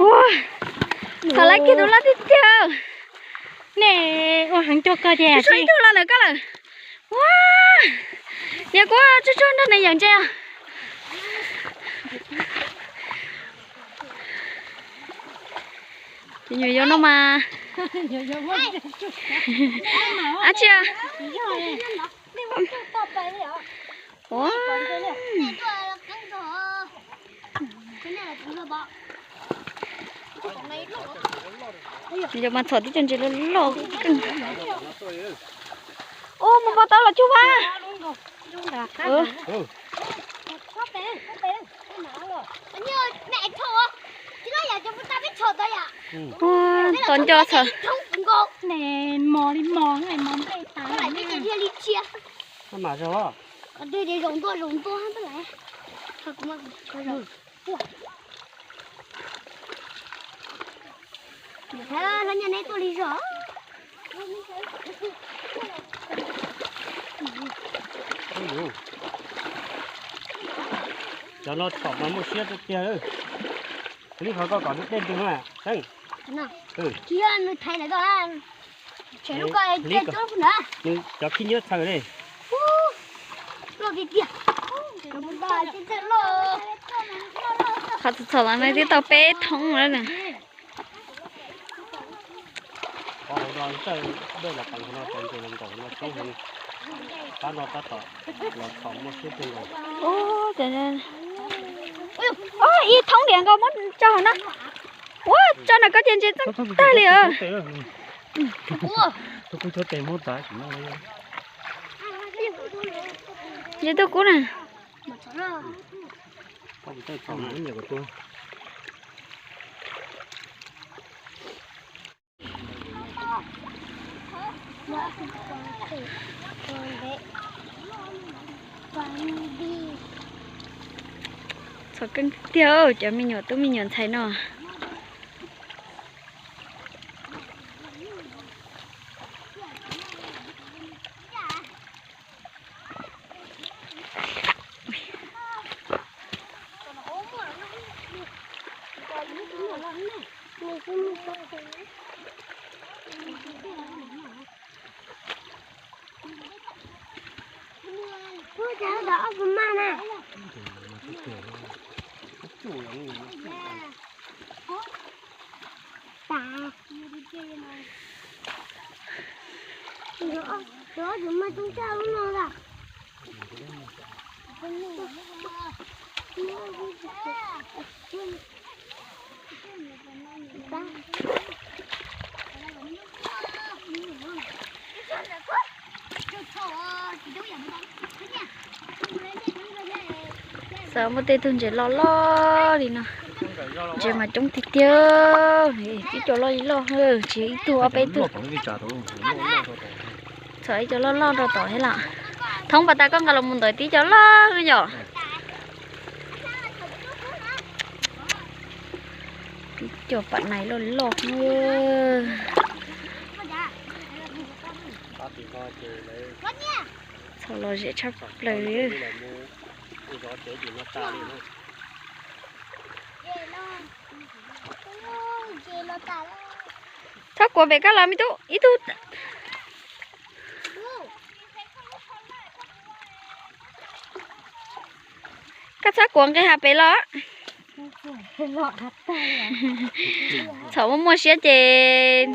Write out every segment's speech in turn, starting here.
Ua, txhom lawv kiag tus loj tiag tiag. Nej ua heev cuag koj ces tsuag ib tug los ntawm koj lawm. Ua, niam kuv tsuag tsuag nrog nws yawm ntse os. Ces nyuam yaus no mas. Ab tsi. Ua, yog mas txhom tib co ntses loj loj. Ua, mus pom tau los cuj vaj. Ua, tom nco txhom. Cov no txhom mas muaj siab tiag tiag. Li qhov koj kom dej ntws na, Xeeb. Nws cov khib nyiab txhaws li. Qhov txhom txhom no twb tau peb thoob lawm na. Ib thoob diam nkaus muab tso hauv no. Ua, tso no koj ces ntses txeeb tag li os. Ntses tuaj kub na. Txhom keej tiag cov me nyuam tub me nyuam ntxhais no. Xav muaj tej tug ntses loj loj li no. Ntses mas coob tiag tiag. Tib co loj li loj, tsis ib tug ob peb tug. Txhom ib co loj loj rau tom thiab los. Thoob pas tas koj nqa los mus ntawm tib co loj yom. Tib co pam nais loj loj. Txhom lom zem tshaj plaws li. Txhob kuav pem koj los me tub, ib tug. Koj txhob kuav nqis hav pem los. Txhob muaj muaj siab ces.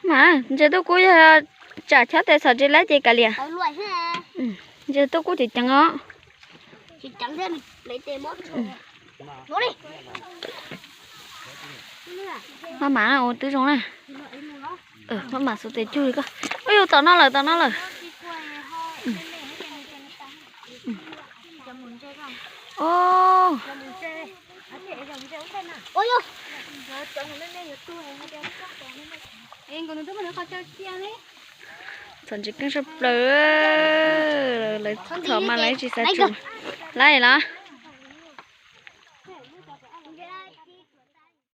Mas ntses tuaj kub yog tsam chob tes txhom ntses lab ces kav liam. Ntses tuaj kub ceev ceev os. Maj mam ua twb zoo na. Maj mam xuas tes cug li koj. Ua yus tom no lawm, tom no lawm. Txhom ntses keej sab plaws. Lawv txhom mas lawv tsis xav tsum. Lawm los.